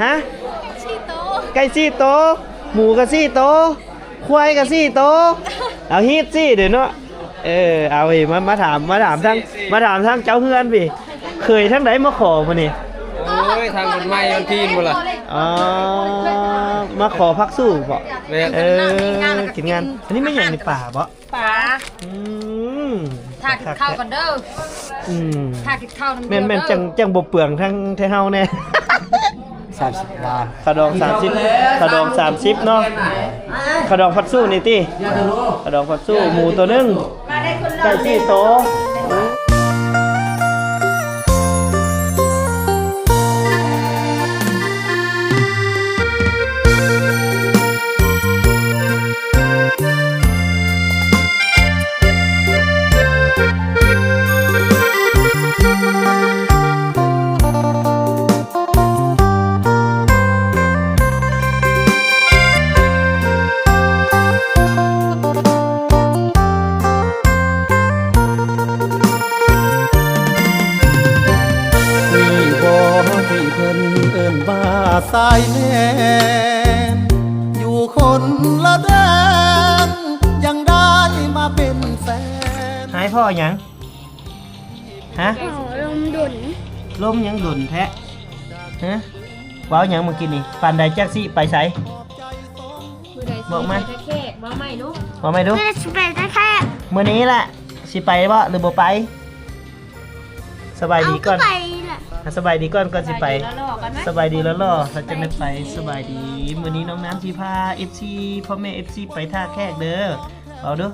ຮະ? ສີ່ໂຕ ໄກ່ສີ່ໂຕ ໝູກໍສີ່ໂຕ ຄວາຍກໍສີ່ໂຕ ເອົາຮີດສີ່ເດ້ເນາະ. ເອີ ເອົາເອີ ມາ ມາຖາມ ມາຖາມທາງ ມາຖາມທາງເຈົ້າເຮືອນພີ້ ເຄີຍທາງໃດມາຂໍມື້ນີ້? ໂອ້ຍ ທາງຄົນໃໝ່ວັນທີນພຸ້ນລະ. ອໍ ມາຂໍຜັກສູ້ບໍ? ແມ່ນ. ເອີ ກິນງານ ອັນນີ້ແມ່ນຫຍັງນີ້ ປາບໍ? ປາ. ອືມ ຖ້າກິນເຂົ້າກ່ອນເດີ. ອືມ ຖ້າກິນເຂົ້ານຳ ແມ່ນໆ ເດີ ຈັ່ງ ຈັ່ງບໍ່ເປືອງທາງແທ້ເຮົາແດ່. ສາມສິບບາດ ເຂົ້າດອງສາມສິບ ເຂົ້າດອງສາມສິບເນາະ. ເຂົ້າດອງຜັກສູ້ນີ້ຕິ ເຂົ້າດອງຜັກສູ້ ໝູໂຕໜຶ່ງ ໄກ່ສີ່ໂຕ. ນີ້ບໍ່ທີ່ເພິ່ນເອີ້ນວ່າຊາຍແດນ ຢູ່ຄົນລະແດນ ຍັງໄດ້ມາເປັນແຟນ. ຫາຍພໍ້ຫຍັງ? ຮະ? ລົມດົນ ລົມຫຍັງດົນແທ້? ຮະ? ເວົ້າຫຍັງມື້ກີ້ນີ້? ປານໃດຈັກຊິໄປໃສ? ມື້ໃດຊິໄປທ່າແຂກ? ເວົ້າໃໝ່ດູ ເວົ້າໃໝ່ດູ. ມື້ໃດຊິໄປທ່າແຂກ? ມື້ນີ້ລະ ຊິໄປບໍ່ ຫຼືບໍ່ໄປ? ສະບາຍດີກ່ອນ ເອົາ ກໍໄປລະ ອ່ະ ສະບາຍດີກ່ອນ ກ່ອນຊິໄປ. ສະບາຍດີຫຼໍ່ໆ ແລ້ວຈັ່ງໄດ້ໄປ. ສະບາຍດີ ມື້ນີ້ນ້ອງນ້ຳຊິພາເອັຟຊີ ພໍ່ແມ່ເອັຟຊີໄປທ່າແຂກເດີ. ເວົ້າດູ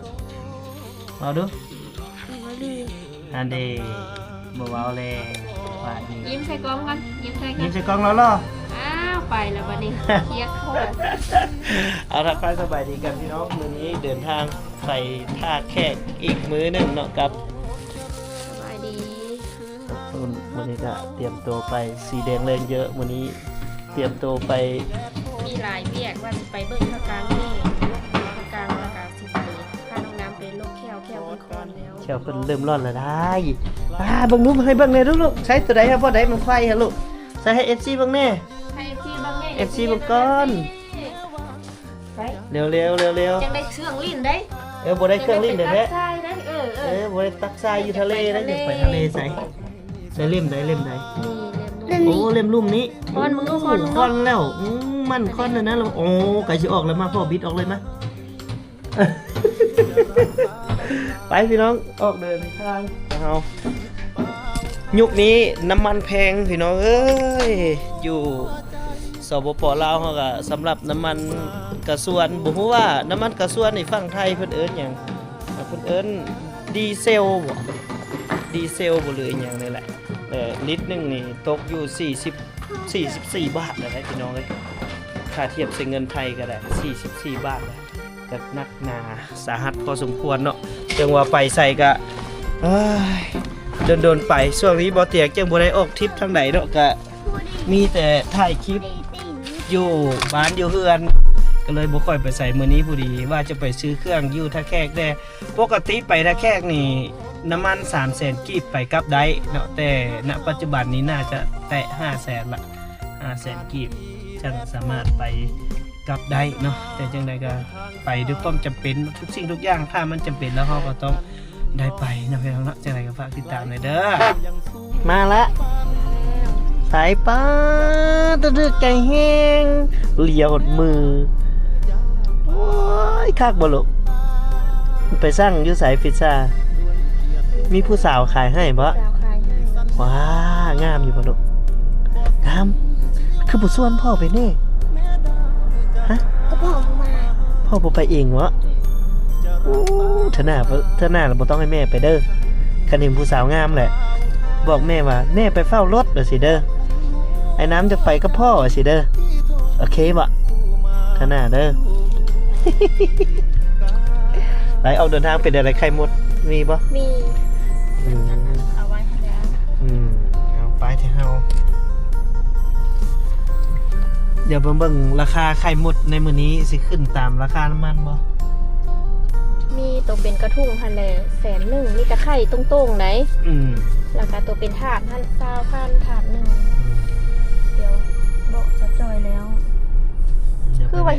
ເວົ້າດູ. ອັນເດ ບໍ່ເວົ້າແລ້ວບາດນີ້. ຍິ້ມໃສ່ກ້ອງກ່ອນ ຍິ້ມໃສ່ກ້ອງ ຍິ້ມໃສ່ກ້ອງຫຼໍ່ໆ. ອ້າວ ໄປແລ້ວບາດນີ້ ຄຽດໂພດ. ເອົາ ທັກທາຍສະບາຍດີກັນພີ່ນ້ອງ ມື້ນີ້ເດີນທາງໄປທ່າແຂກອີກມື້ໜຶ່ງເນາະ ກັບ ສະບາຍດີ. ມື້ນີ້ກະຕຽມໂຕໄປ ສີແດງແລງເຍີະ ມື້ນີ້ຕຽມໂຕໄປ ມີຫຼາຍວຽກ ວ່າຊິໄປເບິ່ງພະກາງແມ່ ພະກາງ ແລ້ວກະຊິໄປ ພານ້ອງນ້ຳໄປລົກແຂ້ວ ແຂ້ວເພິ່ນຄອນແລ້ວ ແຂ້ວເພິ່ນເລີ່ມຮ້ອນແລ້ວໄດ໋. ອ່າ ເບິ່ງດູ ໃຫ້ເບິ່ງແດ່ລູກ ໃຊ້ໂຕໃດ ເອົາບ່ອນໃດມັນໄຂວ່ຫັ້ນລູກ ໃສ່ໃຫ້ເອັຟຊີເບິ່ງແດ່ ໃຫ້ເອັຟຊີເບິ່ງແດ່ ເອັຟຊີເບິ່ງກ່ອນ. ໄປ ເລັວໆ ເລັວໆ ຈັ່ງໄດ້ເຄື່ອງຫຼິ້ນໄດ໋. ເອີ ບໍ່ໄດ້ເຄື່ອງຫຼິ້ນແທ້ໆ ເອີ ບໍ່ໄດ້ຕັກຊາຍຢູ່ທະເລໄດ໋ ຢາກໄປທະເລໃສ? ໃສ່ເຫຼັ້ມໃດ ເຫຼັ້ມໃດ? ນີ້ ເຫຼັ້ມ ໂອ້ ເຫຼັ້ມລຸ່ມນີ້ ຄອນ ມຶງດູຄອນ ຄອນແລ້ວ ອືມ ມັນຄອນແລ້ວນະ. ໂອ້ ໃກ້ຊິອອກແລ້ວ ມາພໍ່ບິດອອກເລີຍ ມາ. ໄປພີ່ນ້ອງ ອອກເດີນທາງເຮົາ. ຍຸກນີ້ນ້ຳມັນແພງພີ່ນ້ອງເອີຍ ຢູ່ສປປ ລາວເຮົາກະ ສຳລັບນ້ຳມັນກະຊວນ ບໍ່ຮູ້ວ່ານ້ຳມັນກະຊວນນີ້ຝັ່ງໄທເພິ່ນເອີ້ນຫຍັງ ເພິ່ນເອີ້ນດີເຊວບໍ ດີເຊວບໍ ຫຼືອີ່ຫຍັງນີ້ແຫຼະ. ແລະ ລິດໜຶ່ງນີ້ຕົກຢູ່ສີ່ສິບ ສີ່ສິບສີ່ບາດແລ້ວນະພີ່ນ້ອງເອີຍ ຖ້າທຽບໃສ່ເງິນໄທກະໄດ້ສີ່ສິບສີ່ບາດແລ້ວ. ກະໜັກໜາສາຫັດພໍສົມຄວນເນາະ ຈັ່ງວ່າໄປໃສກະ ເອີຍ ດົນໆໄປ. ຊ່ວງນີ້ບໍ່ຕຽງຈັ່ງບໍ່ໄດ້ອອກທຣິບທາງໃດເນາະ ກະມີແຕ່ຖ່າຍຄລິບຢູ່ບ້ານຢູ່ເຮືອນ ກະເລີຍບໍ່ຄ່ອຍໄປໃສ. ມື້ນີ້ພໍດີວ່າຈະໄປຊື້ເຄື່ອງຢູ່ທ່າແຂກແດ່ ປົກກະຕິໄປທ່າແຂກນີ້ ນ້ຳມັນສາມແສນກີບໄປກັບໄດ້ເນາະ ແຕ່ນະປັດຈຸບັນນີ້ໜ້າຈະແຕະຫ້າແສນລະ ຫ້າແສນກີບ ຈັ່ງສາມາດໄປກັບໄດ້ເນາະ. ແຕ່ຈັ່ງໃດກະໄປດ້ວຍຄວາມຈຳເປັນ ທຸກສິ່ງທຸກຢ່າງ ຖ້າມັນຈຳເປັນແລ້ວ ເຮົາກໍຕ້ອງໄດ້ໄປເນາະ ພີ່ນ້ອງເນາະ. ຈັ່ງໃດກໍຝາກຕິດຕາມແດ່ເດີ. ມາລະ ໄປ ປາດ ຕະດຶກໃຈແຮງ ຫຼຽວຫົດມື. ໂອ້ຍ ຄັກບໍ່ລູກ? ໄປສັ່ງຢູ່ໃສພິດຊາ? ມີຜູ້ສາວຂາຍໃຫ້ບໍ່? ສາວຂາຍໃຫ້. ວ້າ ງາມຢູ່ບໍ່ລູກ? ງາມ. ຄືບໍ່ຊວນພໍ່ໄປແດ່? ຮະ? ກໍພໍ່ບໍ່ມາ. ພໍ່ບໍ່ໄປເອງເບາະ? ໂອ້ ເທື່ອໜ້າ ເທື່ອໜ້າລະບໍ່ຕ້ອງໃຫ້ແມ່ໄປເດີ. ຄັນເຫັນຜູ້ສາວງາມແຫຼະ ບອກແມ່ວ່າ ແມ່ໄປເຝົ້າລົດວ່າຊີ້ເດີ ອ້າຍນ້ຳຈະໄປກັບພໍ່ວ່າຊີ້ເດີ. ໂອເຄບໍ່? ເທື່ອໜ້າເດີ. ໄປອອກເດີນທາງເປັນແນວໃດ ໄຂ່ມົດມີບໍ່? ມີ. ອືມ ເອົາໄວ້ໃຫ້ແລ້ວ. ອືມ ເອົາໄປເຖາະເຮົາ. ດຽວເບິ່ງ ເບິ່ງລາຄາໄຂ່ມົດໃນມື້ນີ້ຊິຂຶ້ນຕາມລາຄານ້ຳມັນບໍ່? ມີໂຕເປັນກະທຸງຫັ້ນແຫຼະ ແສນໜຶ່ງ ມີແຕ່ໄຂ່ຕົງໆໃດ໋. ອືມ ແລ້ວກະໂຕເປັນຖາດຫັ້ນ ຊາວພັນ ຖາດໜຶ່ງ. ອືມ ດຽວເບາະເຈົ້າ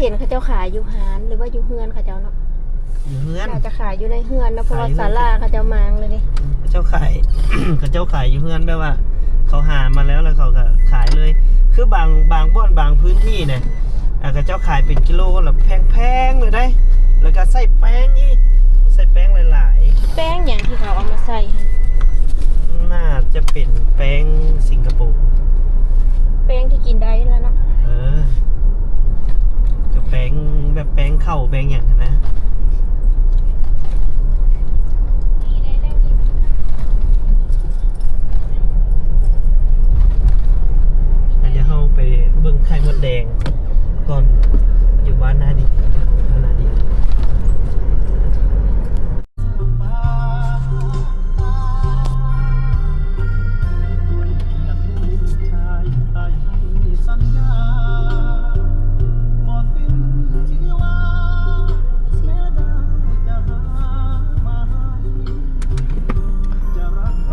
ເຫັນເຂົາເຈົ້າຂາຍຢູ່ຮ້ານ ຫຼືວ່າຢູ່ເຮືອນເຂົາເຈົ້າເນາະ? ຢູ່ເຮືອນ ໜ້າຈະຂາຍຢູ່ໃນເຮືອນເນາະ ເພາະວ່າ ຂາຍຢູ່ເຮືອນ ສາລາເຂົາເຈົ້າມາງເລີຍເດ້. ອືມ ເຂົາເຈົ້າຂາຍ ເຂົາເຈົ້າຂາຍຢູ່ເຮືອນ ແບບວ່າເຂົາຫາມາແລ້ວ ແລ້ວເຂົາກໍຂາຍເລີຍ. ຄືບາງ ບາງບ່ອນ ບາງພື້ນທີ່ນະ ອ່າ ເຂົາເຈົ້າຂາຍເປັນກິໂລລະແພງໆເລີຍເດ້ ແລ້ວກໍໃສ່ແປ້ງອີກ ໃສ່ແປ້ງຫຼາຍໆ. ແປ້ງຫຍັງທີ່ເຂົາເອົາມາໃສ່ຫັ້ນ? ໜ້າຈະເປັນແປ້ງສິງກະໂປ ແປ້ງທີ່ກິນໄດ້ລະເນາະ. ເອີ ກໍແປ້ງແບບແປ້ງເຂົ້າແປ້ງຫຍັງຫັ້ນນະ. ດຽວເຮົາໄປເບິ່ງໄຂ່ມົດແດງກ່ອນ ຢູ່ບ້ານນາດີ ນາດີ.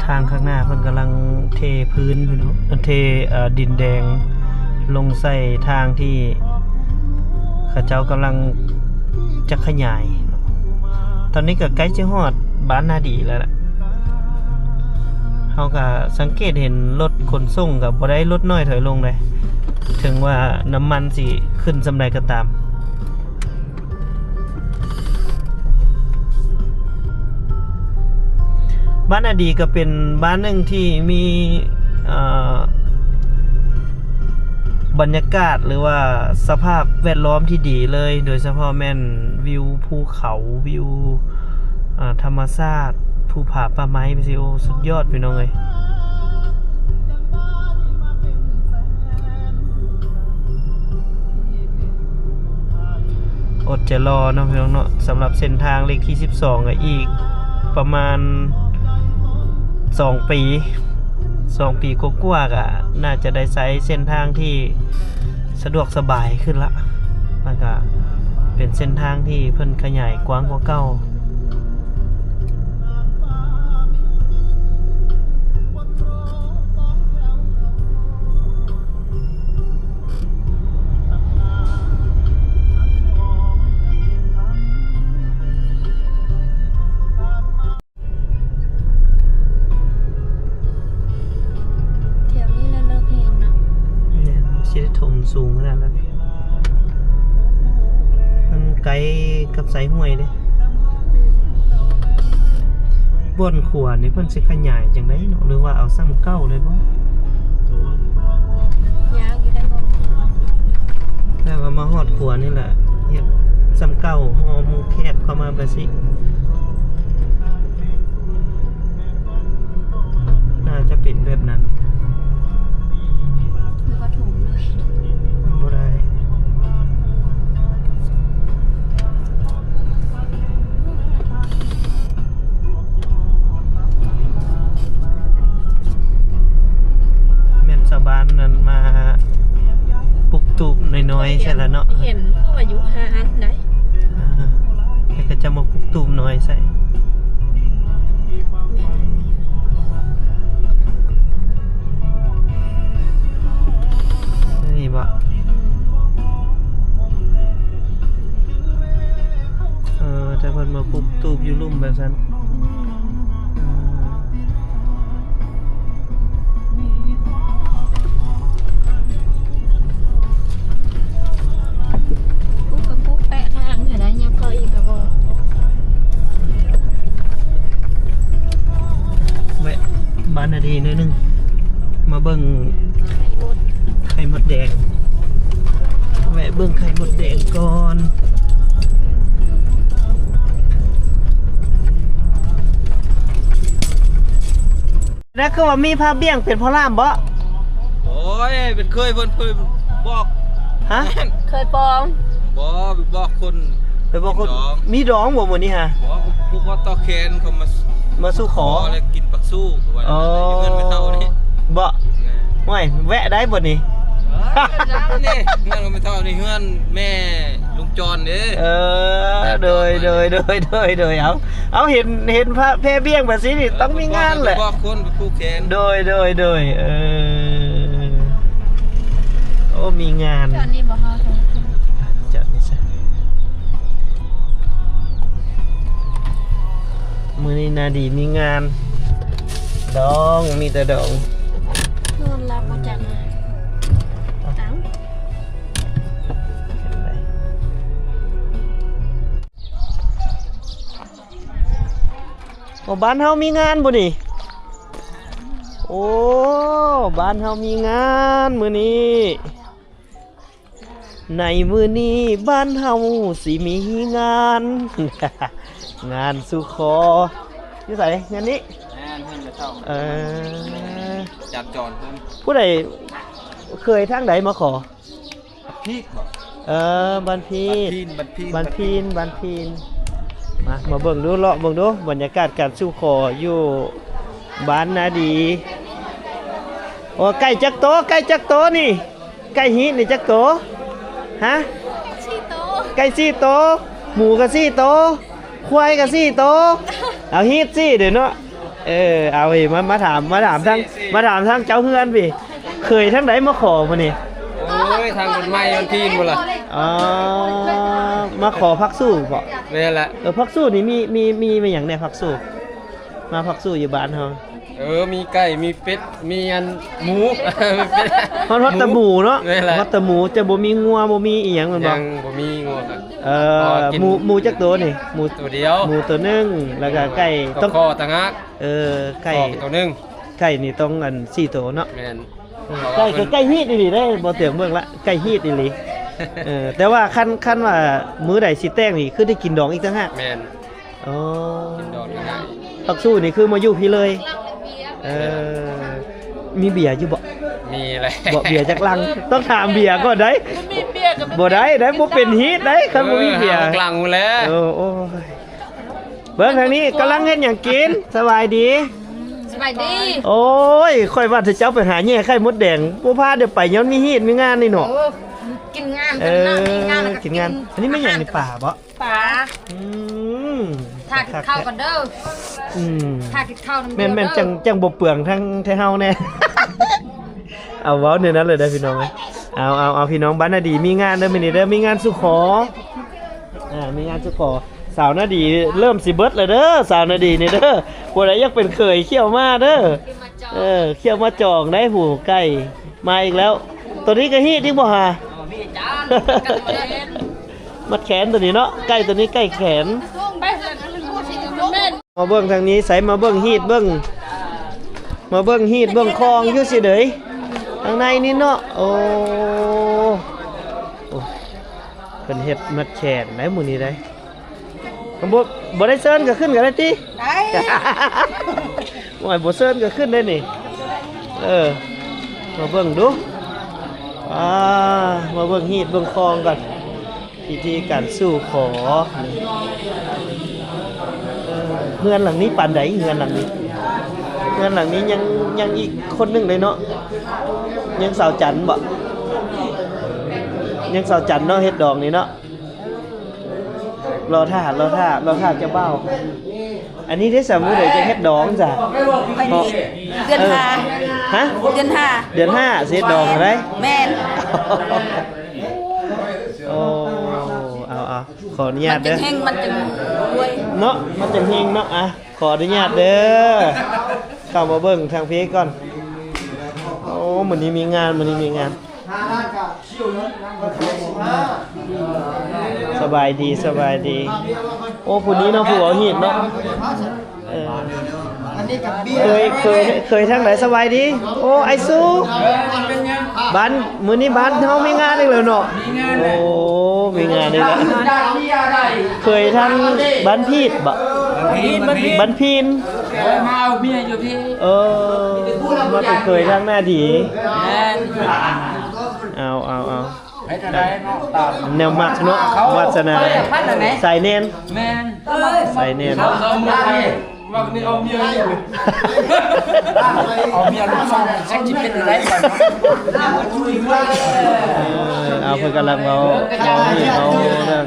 ທາງຂ້າງໜ້າເພິ່ນກຳລັງເທພື້ນພີ່ນ້ອງ ເທ ເອີ ດິນແດງລົງໃສ່ທາງທີ່ເຂົາເຈົ້າກຳລັງຈະຂະຫຍາຍ. ຕອນນີ້ກໍໃກ້ຈະຮອດບ້ານນາດີແລ້ວລະ. ເຮົາກໍສັງເກດເຫັນລົດຂົນສົ່ງກໍບໍ່ໄດ້ລົດນ້ອຍຖອຍລົງເດ້ ເຖິງວ່ານ້ຳມັນຊິຂຶ້ນສ່ຳໃດກໍຕາມ. ບ້ານນາດີກໍເປັນບ້ານໜຶ່ງທີ່ມີ ເອີ ບັນຍາກາດ ຫຼືວ່າສະພາບແວດລ້ອມທີ່ດີເລີຍ ໂດຍສະເພາະແມ່ນວິວພູເຂົາ ວິວ ອາ ທຳມະຊາດ ພູຜາປ່າໄມ້ ໂອ້ ສຸດຍອດພີ່ນ້ອງເອີຍ. ອົດໃຈລໍເນາະພີ່ນ້ອງເນາະ ສຳລັບເສັ້ນທາງເລກທີສິບສອງ ກໍອີກປະມານສອງປີ ສອງປີກວ່າໆ ກໍໜ້າຈະໄດ້ໃຊ້ເສັ້ນທາງທີ່ສະດວກສະບາຍຂຶ້ນລະ ແລ້ວກໍເປັນເສັ້ນທາງທີ່ເພິ່ນຂະຫຍາຍກວ້າງກວ່າເກົ່າ. ແຖວນີ້ລະເລິກແຮງເນາະ. ແມ່ນ ຊິໄດ້ຖົມສູງຂະໜາດນັ້ນ. ມັນໃກ້ກັບຊາຍຫ້ວຍເດ້. ອືມ ບ່ອນຂວານີ້ເພິ່ນຊິຂະຫຍາຍຈັ່ງໃດເນາະ ຫຼືວ່າເອົາສ່ຳເກົ່າເລີຍບໍ່? ຍາວຢູ່ໄດ໋ບໍ່? ແຕ່ວ່າມາຮອດຂວານີ້ແຫຼະ ເຮັດສ່ຳເກົ່າ ຫ້ອມແຄບເຂົ້າມາແບບຊີ້. ໜ້າຈະເປັນແບບນັ້ນ. ຫຼືວ່າຖົມເລີຍ? ບໍ່ໄດ້. ແມ່ນຊາວບ້ານນັ້ນມາປຸກຕູບນ້ອຍໆ ໃສ່ລະເນາະ. ເຫັນເຂົາວ່າຢູ່ຮ້ານໃດ໋. ອ່າ ແລ້ວກໍຈະມາປຸກຕູບນ້ອຍໃສ່. ນີ້ບໍ່? ເອີ ແຕ່ເພິ່ນມາປຸກຕູບຢູ່ລຸ່ມແບບຊັ້ນ. ອ່າ ປຸກກໍປຸກແປະທາງເທື່ອໃດ ຍັບເຂົ້າອີກກໍບໍ່. ແວະບ້ານນາດີໜ້ອຍໜຶ່ງ ມາເບິ່ງໄຂ່ມົດ ໄຂ່ມົດແດງ. ແວະເບິ່ງໄຂ່ມົດແດງກ່ອນ. ແລ້ວຄືວ່າມີພະບ້ຽງເປັນພໍ່ລ່າມບໍ? ໂອ້ຍ ເປັນເຄີຍເພິ່ນ ເຄີຍບອກ. ຮະ? ເຄີຍປອງ? ບໍ່ ໄປບອກຄົນ ໄປບອກຄົນ ມີດອງບໍ່ມື້ນີ້ຫະ? ບໍ່ ຜູ້ບໍ່ຕໍ່ແຂນເຂົາມາ ມາສູ່ຂໍ ຂໍແລ້ວກິນປັກຊູ່. ອໍ ຢູ່ເຮືອນແມ່ເຖົ້ານີ້ບໍ? ແມ່ນ. ໂອ້ຍ ແວະໄດ້ບໍ່ນີ້? ເອີ ເຮືອນແມ່ເຖົ້ານີ້ ເຮືອນແມ່ລຸງຈອນເດ້. ເອີ ໂດຍ ໂດຍ ໂດຍ ໂດຍ ເອົາ ເອົາ ເຫັນ ເຫັນພະແພບ້ຽງແບບຊີ້ນີ້ ເອີ ຕ້ອງມີງານແຫຼະ. ບອກຄົນໄປຜູກແຂນ. ໂດຍ ໂດຍ ໂດຍ ເອີ ໂອ້ ມີງານ. ຈອດນີ້ບໍ່? ເຮົາຈອດນີ້. ມື້ນີ້ນາດີມີງານ ດອງ ມີແຕ່ດອງ ນອນຫຼັບບໍ່ຈັກ ເອົ້າ ໂອ້ ບ້ານເຮົາມີງານບໍ່ນີ້? ໂອ້ ບ້ານເຮົາມີງານມື້ນີ້. ໃນມື້ນີ້ບ້ານເຮົາຊິມີງານ ງານສູ່ຂໍ ຢູ່ໃສ? ງານນີ້? ແມ່ນ ເຮືອນແມ່ເຖົ້າ ເອີ ຈັດຈອນເພິ່ນ. ຜູ້ໃດເຄີຍທາງໃດມາຂໍ? ບ້ານພີດບໍ? ເອີ ບ້ານພີດ ບ້ານພີນ ບ້ານພີນ ບ້ານພີນ ບ້ານພີນ. ມາ ມາເບິ່ງດູ ເລາະເບິ່ງດູ ບັນຍາກາດການສູ່ຂໍຢູ່ບ້ານນາດີ. ໂອ້ ໄກ່ຈັກໂຕ? ໄກ່ຈັກໂຕນີ້? ໄກ່ຮີດນີ້ຈັກໂຕ? ຮະ? ສີ່ໂຕ ໄກ່ສີ່ໂຕ ໝູກໍສີ່ໂຕ ຄວາຍກໍສີ່ໂຕ. ເອົາຮີດສີ່ເດ້ເນາະ. ເອີ ເອົາເອີ ມາ ມາຖາມ ມາຖາມທາງ ມາຖາມທາງເຈົ້າເຮືອນພີ້ ເຄີຍທາງໃດມາຂໍມື້ນີ້? ໂອ້ຍ ທາງບ້ານໃໝ່ບ້ານພີນພຸ້ນລະ. ອໍ ມາຂໍຜັກສູ້ບໍ? ແມ່ນລະ. ເອີ ຜັກສູ້ນີ້ມີ ມີ ມີ ມີຫຍັງແດ່ ຜັກສູ້? ມາຜັກສູ້ຢູ່ບ້ານເຮົາ ເອີ ມີໄກ່ ມີເປັດ ມີອັນໝູ ຮອດ ຮອດແຕ່ໝູເນາະ. ແມ່ນລະ ຮອດແຕ່ໝູ ຈະບໍ່ມີງົວ ບໍ່ມີອີ່ຫຍັງແມ່ນບໍ່? ຍັງບໍ່ມີງົວ. ເອີ ໝູ ໝູຈັກໂຕນີ້? ໝູໂຕດຽວ ໝູໂຕໜຶ່ງ ແລ້ວກະໄກ່ ຕ້ອງຂໍຕ່າງຫາກ. ເອີ ໄກ່ໂຕໜຶ່ງ ໄກ່ນີ້ຕ້ອງອັນສີ່ໂຕເນາະ. ແມ່ນ ເອີ ໄກ່ກໍໄກ່ຮີດອີ່ຫຼີເດ້ ບໍ່ເຕີງເບິ່ງລະ ໄກ່ຮີດອີ່ຫຼີ. ເອີ ແຕ່ວ່າຄັນ ຄັນວ່າມື້ໃດຊິແຕ່ງນີ້ ຄືໄດ້ກິນດອງອີກຕ່າງຫາກ. ແມ່ນ. ອໍ ກິນດອງກໍໄດ້. ຜັກສູ້ນີ້ຄືມາຢູ່ພີ້ເລີຍ. ເອີ ມີເບຍຢູ່ບໍ່? ມີແຫຼະ. ບໍ່ ເບຍຈັກລັງ? ຕ້ອງຖາມເບຍກ່ອນໄດ໋. ບໍ່ໄດ້ໄດ໋ ບໍ່ເປັນຮີດໄດ໋ ຄັນບໍ່ມີເບຍ. ເອີ ເອົາລັງພຸ້ນແຫຼະ. ເອີ ໂອ້ຍ ເບິ່ງທາງນີ້ ກຳລັງເຮັດຫຍັງກິນ? ສະບາຍດີ ສະບາຍດີ. ໂອ້ຍ ຂ້ອຍວ່າຊິເຈົ້າໄປຫາແຫຍ່ໄຂ່ມົດແດງ ບໍ່ພາດຽວໄປ ຍ້ອນມີຮີດມີງານນີ້ເນາະ. ໂອ້ ກິນງານ ເອີ ກິນງານ ອັນນີ້ແມ່ນຫຍັງນີ້? ປາບໍ? ປາ. ອືມ ຖ້າກິນເຂົ້າກ່ອນເດີ. ອືມ ຖ້າກິນເຂົ້ານຳ ແມ່ນໆ ເດີ ຈັ່ງ ຈັ່ງບໍ່ເປືອງທັງແທ້ເຮົາແນ່. ເອົາ ເວົ້າແນວນັ້ນເລີຍເດີພີ່ນ້ອງເອີຍ. ເອົາ ເອົາ ເອົາ ພີ່ນ້ອງ ບ້ານນາດີມີງານເດີມື້ນີ້ເດີ ມີງານສູ່ຂໍ ອ່າ ມີງານສູ່ຂໍ. ສາວນາດີເລີ່ມຊິເບິດແລ້ວເດີ ສາວນາດີນີ້ເດີ. ຜູ້ໃດຢາກເປັນເຂີຍຂ້ຽວມາເດີ ເອີ ຂ້ຽວມາຈອງໄດ້. ຜູ້ໄກ່ມາອີກແລ້ວ. ໂຕນີ້ກໍຮີດອີກບໍ່ຫາ? ມັດແຂນໂຕນີ້ເນາະ ໄກ່ໂຕນີ້ໄກ່ແຂນ. ມາເບິ່ງທາງນີ້ໃສ ມາເບິ່ງຮີດເບິ່ງ ມາເບິ່ງຮີດເບິ່ງຄອງຢູ່ຊິເດີ ທາງໃນນີ້ເນາະ. ໂອ້ ໂອ້ ເພິ່ນເຮັດມັດແຂນໄດ໋ມື້ນີ້ໄດ໋. ບໍ່ ບໍ່ໄດ້ເຊີນກໍຂຶ້ນກໍໄດ້ຕິ? ໄດ້. ໂອ້ຍ ບໍ່ເຊີນກໍຂຶ້ນໄດ້ນີ້. ເອີ ມາເບິ່ງດູ ອ່າ ມາເບິ່ງຮີດເບິ່ງຄອງກ່ອນ. ພິທີການສູ່ຂໍ. ເອີ ເຮືອນຫຼັງນີ້ປານໃດ? ເຮືອນຫຼັງນີ້ ເຮືອນຫຼັງນີ້ຍັງ ຍັງອີກຄົນໜຶ່ງເດ້ເນາະ. ຍັງສາວຈັນບໍ? ຍັງສາວຈັນເນາະ ເຮັດດອງນີ້ເນາະ. ລໍຖ້າ ລໍຖ້າ ລໍຖ້າເຈົ້າບ່າວ. ອັນນີ້ເດ້ ສາມມື້ໃດຈະເຮັດດອງສະ? ເດືອນຫ້າ. ຮະ? ເດືອນຫ້າ ເດືອນຫ້າຊິເຮັດດອງໄດ້? ແມ່ນ. ໂອ້ ເອົາ ເອົາ ຂໍອະນຸຍາດເດີ. ມັນຈັ່ງເຮັງ ມັນຈັ່ງຮວຍເນາະ ມັນຈັ່ງເຮັງເນາະ. ອ່ະ ຂໍອະນຸຍາດເດີ ເຂົ້າມາເບິ່ງທາງພີ້ກ່ອນ. ໂອ້ ມື້ນີ້ມີງານ ມື້ນີ້ມີງານ. ສະບາຍດີ ສະບາຍດີ. ໂອ້ ຜູ້ນີ້ເນາະ ຜູ້ເອົາຮີດເນາະ. ເອີ ເຄີຍ ເຄີຍ ເຄີຍທາງໃດ? ສະບາຍດີ. ໂອ້ ອ້າຍຊູ ບ້ານ ມື້ນີ້ບ້ານເຮົາມີງານອີກແລ້ວເນາະ. ໂອ້ ມີງານອີກແລ້ວ. ເຄີຍທາງບ້ານພີດບໍ? ບ້ານພີນ. ເອີ ມາເອົາເມຍຢູ່ພີ້. ເອີ ມາເຄີຍທາງໜ້າດີ. ແມ່ນ. ເອົາ ເອົາ ເອົາ ເຮັດຈັ່ງໃດເນາະ ຕາມແນວມັກເນາະ ວາດສະໜາ ສາຍແໜ້ນ. ແມ່ນ. ສາຍແໜ້ນ. ເອົາເມຍຢູ່ ເອົາເມຍລູກສອງ ຈັກຊິເປັນຈັ່ງໃດ. ເອີ ເອົາ ເພິ່ນກຳລັງເວົ້າ ເວົ້າເລື່ອງ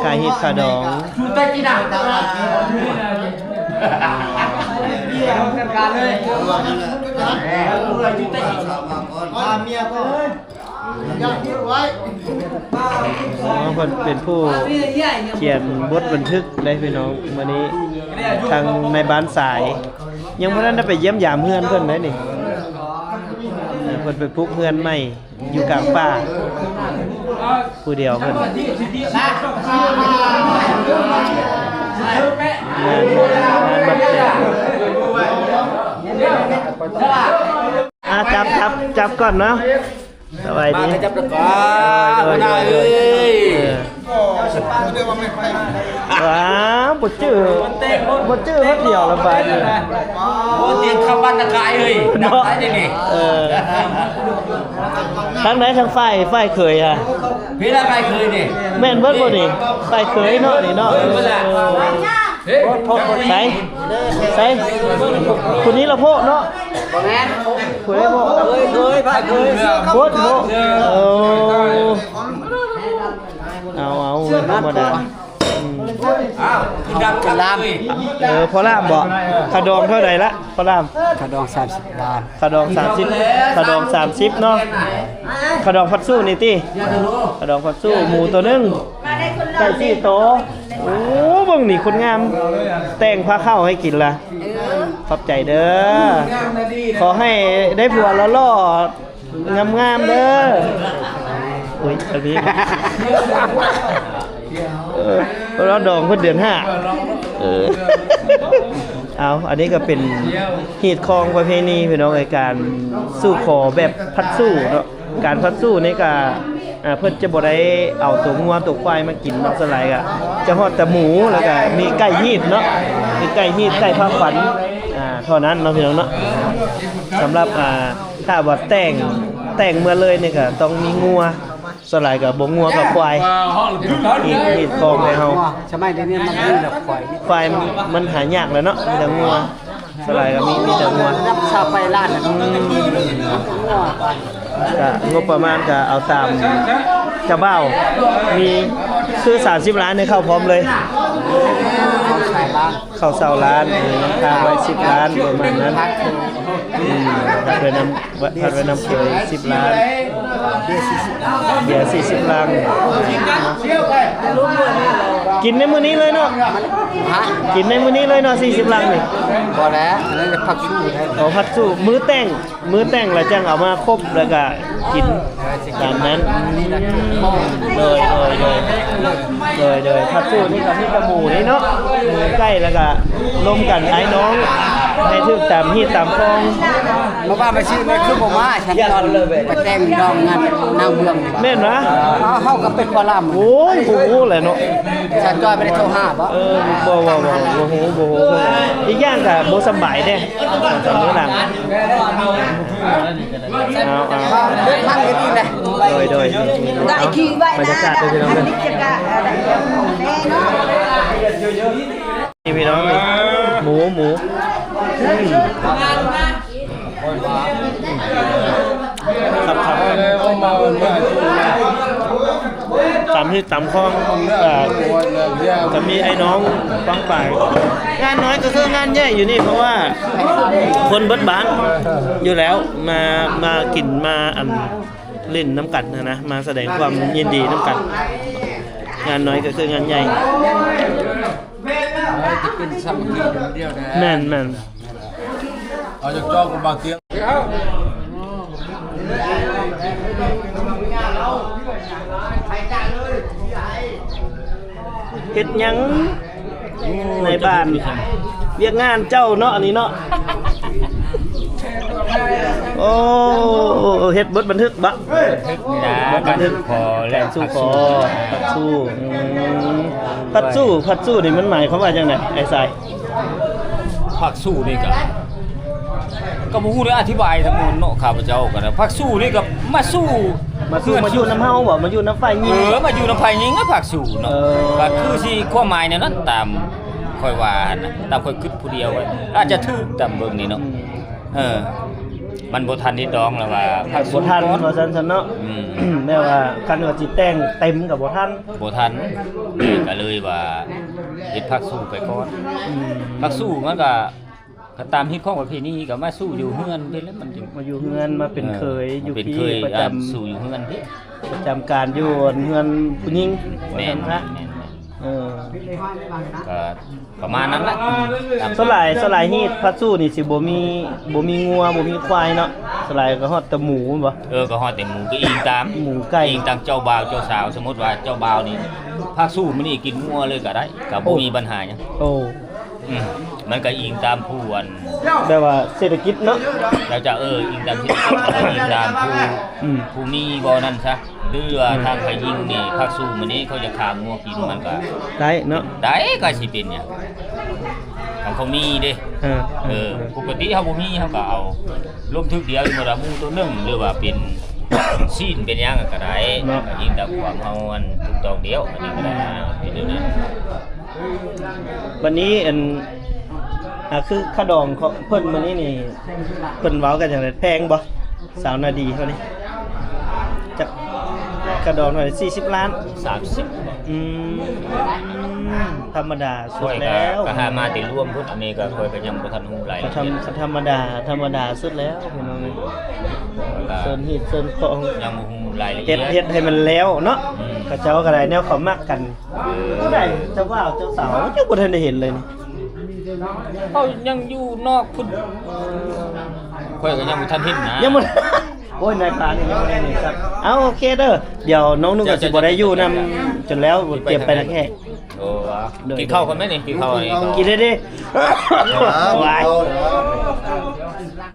ຄ່າຮີດຄ່າດອງ. ຢູ່ໃຕ້ກີນນະ ຈັດການເລີຍ ຢູ່ໃຕ້ ພາເມຍໄປເລີຍ. ອໍ ເພິ່ນເປັນຜູ້ຂຽນບົດບັນທຶກໄດ້ພີ່ນ້ອງ. ມື້ນີ້ທາງນາຍບ້ານສາຍ ຍັງບໍ່ທັນໄດ້ໄປຢ້ຽມຢາມເຮືອນເພິ່ນໄດ໋ນີ້. ເພິ່ນໄປປຸກເຮືອນໃໝ່ ຢູ່ກາງປ່າ ຜູ້ດຽວເພິ່ນ ງານ ງານບັດແຕ່ງ. ອ່າ ຈັບ ຈັບ ຈັບກ່ອນເນາະ. ສະບາຍດີ ມາກໍຈັບແລ້ວກໍ ໂດຍ ຫົວໜ້າເອີຍ ເອີ. ວ້າວ ບໍ່ຈື່ ບໍ່ຈື່ຮອດດຽວລະບາດນີ້. ໂອ້ ຕຽງຄຳບັນນະກາຍເອີຍ ເນາະ ດັບໄດ້ເດນີ້. ເອີ ທາງໃດ ທາງຝ່າຍ ຝ່າຍເຂີຍຫະ? ເວລາຝ່າຍເຂີຍນີ້ ແມ່ນເບິດບໍ່ນີ້? ຝ່າຍເຂີຍເນາະ ນີ້ເນາະ. ເອີ ເອີ ໃສ ໃສ ຜູ້ນີ້ລະໂພະເນາະ. ບໍ່ແມ່ນ ຜູ້ໃດໂພະ? ເຂີຍ ເຂີຍ ຝ່າຍເຂີຍ ໂພດໂພະ. ເອີ ເອົາ ເອົາ ທຳມະດາ. ອືມ ອ້າວ ຄືດັບຄັກເລີຍ. ເອີ ພໍ່ລາມບໍ? ຄ່າດອງເທົ່າໃດລະ ພໍ່ລາມ? ຄ່າດອງສາມສິບລ້ານ. ຄ່າດອງສາມສິບ ຄ່າດອງສາມສິບເນາະ. ຄ່າດອງພັດຊູນີ້ຕິ? ຄ່າດອງພັດຊູ ໝູໂຕໜຶ່ງ ໄກ່ສີ່ໂຕ. ໂອ້ ເບິ່ງນີ້ຄົນງາມ ແຕ່ງພາເຂົ້າໃຫ້ກິນລະ. ຂອບໃຈເດີ ຂໍໃຫ້ໄດ້ຜົວຫຼໍ່ໆ ງາມໆເດີ. ໂອ້ຍ ອັນນີ້ ເອີ ເພາະວ່າດອງເພິ່ນເດືອນຫ້າ. ເອີ ເອົາ ອັນນີ້ກໍເປັນຮີດຄອງປະເພນີພີ່ນ້ອງເອີຍ ການສູ່ຂໍແບບພັດຊູເນາະ. ການພັດຊູນີ້ກໍ ອ່າ ເພິ່ນຈະບໍ່ໄດ້ເອົາຕົວງົວຕົວຄວາຍມາກິນເນາະ ສ່ວນຫຼາຍກໍຈະຮອດແຕ່ໝູ ແລ້ວກໍມີໄກ່ຮີດເນາະ ມີໄກ່ຮີດ ໄກ່ພາຂວັນ ອ່າ ເທົ່ານັ້ນເນາະ ພີ່ນ້ອງເນາະ. ສຳລັບ ອ່າ ຖ້າວ່າແຕ່ງ ແຕ່ງເມືອເລີຍນີ້ກໍຕ້ອງມີງົວ ສ່ວນຫຼາຍກໍບໍ່ງົວກໍຄວາຍ ຮີດ ຮີດຄອງໃຫ້ເຮົາ. ສະໄໝດຽວນີ້ມັນມີແລ້ວຄວາຍ ຄວາຍມັນຫາຍາກແລ້ວເນາະ ມີແຕ່ງົວ ສ່ວນຫຼາຍກໍມີ ມີແຕ່ງົວ ຊາວປາຍລ້ານ. ອືມ ກໍງົບປະມານກໍເອົາຕາມເຈົ້າບ່າວ ມີຄືສາມສິບລ້ານໃຫ້ເຂົ້າພ້ອມເລີຍ ເຂົ້າຊາວລ້ານ ເຂົ້າຊາວລ້ານ ເອີ ຍັງຄ້າງໄວ້ສິບລ້ານ ປະມານນັ້ນ. ອືມ ພັດໄວ້ນຳ ພັດໄວ້ນຳເຂີຍສິບລ້ານ ເບຍສີ່ສິບລັງ ເບຍສີ່ສິບລັງ. ກິນໃນມື້ນີ້ເລີຍເນາະ? ຮະ? ກິນໃນມື້ນີ້ເລີຍເນາະ ສີ່ສິບລັງນີ້? ບໍ່ແລ້ວ ອັນນັ້ນພັດຊູເດ້. ອໍ ພັດຊູ ມື້ແຕ່ງ ມື້ແຕ່ງແລ້ວຈັ່ງເອົາມາຄົບ ແລ້ວກະກິນຕາມນັ້ນ. ໂດຍ ໂດຍ ໂດຍ ໂດຍ ໂດຍ ພັດຊູນີ້ກໍມີແຕ່ໝູນີ້ເນາະ ໝູໄກ່ ແລ້ວກະລົມກັນອ້າຍນ້ອງ ໃຫ້ຖືກຕາມຮີດຕາມຄອງ. ມາວ່າມາຊິແມ່ນຄືບໍ່ມາ ຊັ້ນຕອນໄປແຕ່ງດອງງານນາງເບື້ອງ ແມ່ນຫວາ? ເຮົາ ເຮົາກໍເປັນພໍ່ລຳ. ໂອ້ຍ ບໍ່ຮູ້ແຫຼະເນາະ. ສາວຈ້ອຍບໍ່ໄດ້ໂທຫາບໍ? ເອີ ບໍ່ ບໍ່ ບໍ່ ບໍ່ຮູ້ ບໍ່ຮູ້. ອີກຢ່າງກໍບໍ່ສະບາຍເດ້ ສອງສາມມື້ຫຼັງ. ເອົາ ເອົາ ເດີນທາງກໍດີແຫຼະ. ໂດຍ ໂດຍ ໄດ້ຂີ່ໄວ້ນະ ບັນຍາກາດເດີພີ່ນ້ອງເດີ. ນີ້ພີ່ນ້ອງ ໝູ ໝູ ອືມ ຄັບ ຄັບ ຕຳຮີດຕຳຄອງ ເອີ ຈະມີອ້າຍນ້ອງປ້ອງປາຍ. ງານນ້ອຍກໍຄືງານໃຫຍ່ຢູ່ນີ້ ເພາະວ່າຄົນເບິດບ້ານຢູ່ແລ້ວ ມາ ມາກິນ ມາ ອັນ ຫຼິ້ນນຳກັນຫັ້ນນະ ມາສະແດງຄວາມຍິນດີນຳກັນ. ງານນ້ອຍກໍຄືງານໃຫຍ່. ເຮົາຈະເປັນສາມັກຄີຄົນດຽວແທ້. ແມ່ນໆ. ເອົາຈາກຈອກກັບບາງຕຽງ. ເຮັດຫຍັງໃນບ້ານ? ວຽກງານເຈົ້າເນາະ ອັນນີ້ເນາະ. ໂອ້ ເຮັດບົດບັນທຶກບໍ? ບັນທຶກ ບົດບັນທຶກ ຂໍແລະ ການສູ່ຂໍ ຜັດສູ່. ອືມ ຜັດສູ່ ຜັດສູ່ນີ້ມັນໝາຍຄວາມວ່າຈັ່ງໃດ ອ້າຍຊາຍ? ຜັດສູ່ນີ້ກະ ກໍບໍ່ຮູ້ໄດ້ອະທິບາຍທັງໝົດເນາະ ຂ້າພະເຈົ້າກໍໄດ້. ຜັດສູ່ນີ້ກໍມາສູ່ ມາສູ່ ມາຢູ່ນຳເຮົາບໍ? ມາຢູ່ນຳຝ່າຍຍິງ? ເອີ ມາຢູ່ນຳຝ່າຍຍິງນະ ຜັດສູ່ເນາະ. ເອີ ກໍຄືຊິຄວາມໝາຍແນວນັ້ນ ຕາມຂ້ອຍວ່າຫັ້ນນະ ຕາມຂ້ອຍຄິດຜູ້ດຽວ ອາດຈະຖືກຕາມເບິ່ງນີ້ເນາະ. ອືມ ເອີ ມັນບໍ່ທັນໄດ້ດອງແລ້ວວ່າ ບໍ່ທັນວ່າຊັ້ນຊະເນາະ. ອືມ ແມ່ນວ່າຄັນວ່າຊິແຕ່ງເຕັມກໍບໍ່ທັນ ບໍ່ທັນ ກໍເລີຍວ່າເຮັດຜັດສູ່ໄປກ່ອນ. ອືມ ຜັດສູ່ມັນກໍ ກໍຕາມຮີດຄອງປະເພນີກໍມາສູ່ຢູ່ເຮືອນເພິ່ນແລ້ວ ມັນຈຶ່ງ ມາຢູ່ເຮືອນ ມາເປັນເຂີຍ ເອີ ຢູ່ພີ້ ມາເປັນເຂີຍ ປະຈຳ ອ່າ ສູ່ຢູ່ເຮືອນພີ້ ປະຈຳການຢູ່ເຮືອນຜູ້ຍິງ ແມ່ນ ວ່າຊັ້ນຊະ ແມ່ນ ແມ່ນ ເອີ ກໍປະມານນັ້ນແຫຼະ ຕາມ ສ່ວນຫຼາຍ ສ່ວນຫຼາຍຮີດພະສູ່ນີ້ຊິບໍ່ມີ ບໍ່ມີງົວ ບໍ່ມີຄວາຍເນາະ ສ່ວນຫຼາຍກໍຮອດແຕ່ໝູແມ່ນບໍ່? ເອີ ກໍຮອດແຕ່ໝູ ກໍອີງຕາມ ໝູໄກ່ ອີງຕາມເຈົ້າບ່າວເຈົ້າສາວ ສົມມຸດວ່າເຈົ້າບ່າວນີ້ ພະສູ່ມື້ນີ້ກິນງົວເລີຍກໍໄດ້ ກໍບໍ່ ໂອ້ ມີບັນຫາຫຍັງ ໂອ້ ອືມ ມັນກໍອີງຕາມຜູ້ອັນ ແບບວ່າເສດຖະກິດເນາະ ເຈົ້າ ເຈົ້າ ເອີ ອີງຕາມເສດຖະກິດ ອີງຕາມຜູ້ ອືມ ຜູ້ມີບໍ່ນັ້ນຊະ ຫຼືວ່າ ອືມ ທາງໃຜຍິງນີ້ ພະສູ່ມື້ນີ້ເຂົາຈະຂ້າງົວກິນ ມັນກໍໄດ້ເນາະ ໄດ້ ກໍຊິເປັນຫຍັງ ຄັນເຂົາມີເດ້ ເອີ ເອີ ເອີ ປົກກະຕິເຮົາບໍ່ມີ ເຮົາກໍເອົາລົມທຶກດຽວ ສົມມຸດວ່າໝູໂຕໜຶ່ງ ຫຼືວ່າເປັນຊີ້ນເປັນຫຍັງກໍໄດ້ເນາະ ກໍອີງຕາມຄວາມເຮົາອັນຖືກຕ້ອງດຽວ ອັນນີ້ກໍໄດ້ ເປັນແນວນັ້ນ. ບັດນີ້ອັນ ອ່າ ຄືຄ່າດອງຂອງເພິ່ນມື້ນີ້ນີ້ ເພິ່ນເວົ້າກັນຈັ່ງໃດ ແພງບໍ່ ສາວນາດີເຮົານີ້? ຈັກຄ່າດອງເທົ່າໃດ? ສີ່ສິບລ້ານ ສາມສິບ ອືມ ທຳມະດາສຸດແລ້ວ ຂ້ອຍກໍ ກໍຫາມາແຕ່ລວມພຸ້ນ ອັນນີ້ກໍຂ້ອຍກໍຍັງບໍ່ທັນຮູ້ລາຍລະອຽດ ທຳ ທຳມະດາ ທຳມະດາສຸດແລ້ວພີ່ນ້ອງເອີຍ ເຊີນຮີດເຊີນຄອງ ຍັງບໍ່ຮູ້ລາຍລະອຽດ ເຮັດ ເຮັດໃຫ້ມັນແລ້ວເນາະ ອືມ ເຂົາເຈົ້າກໍໄດ້ແນວເຂົາມັກກັນ ເອີ ຜູ້ໃດເຈົ້າບ່າວເຈົ້າສາວ ຍັງບໍ່ທັນໄດ້ເຫັນເລີຍນີ້ ເຂົາຍັງຢູ່ນອກພຸ້ນ ຂ້ອຍກໍຍັງບໍ່ທັນເຫັນນະ ຍັງບໍ່ ໂອ້ຍ ນາຍພານນີ້ຍັງບໍ່ໄດ້ນີ້ຄັບ ເອົາ ໂອເຄເດີ ດຽວນ້ອງນຸ່ງກໍຊິບໍ່ໄດ້ຢູ່ນຳຈົນແລ້ວ ຕຽມໄປນະແຂກ ໂອ້ ກິນເຂົ້າກ່ອນແມ່ນີ້ ກິນເຂົ້ານີ້ ກິນເດ້ ຫວາຍ ເອົາ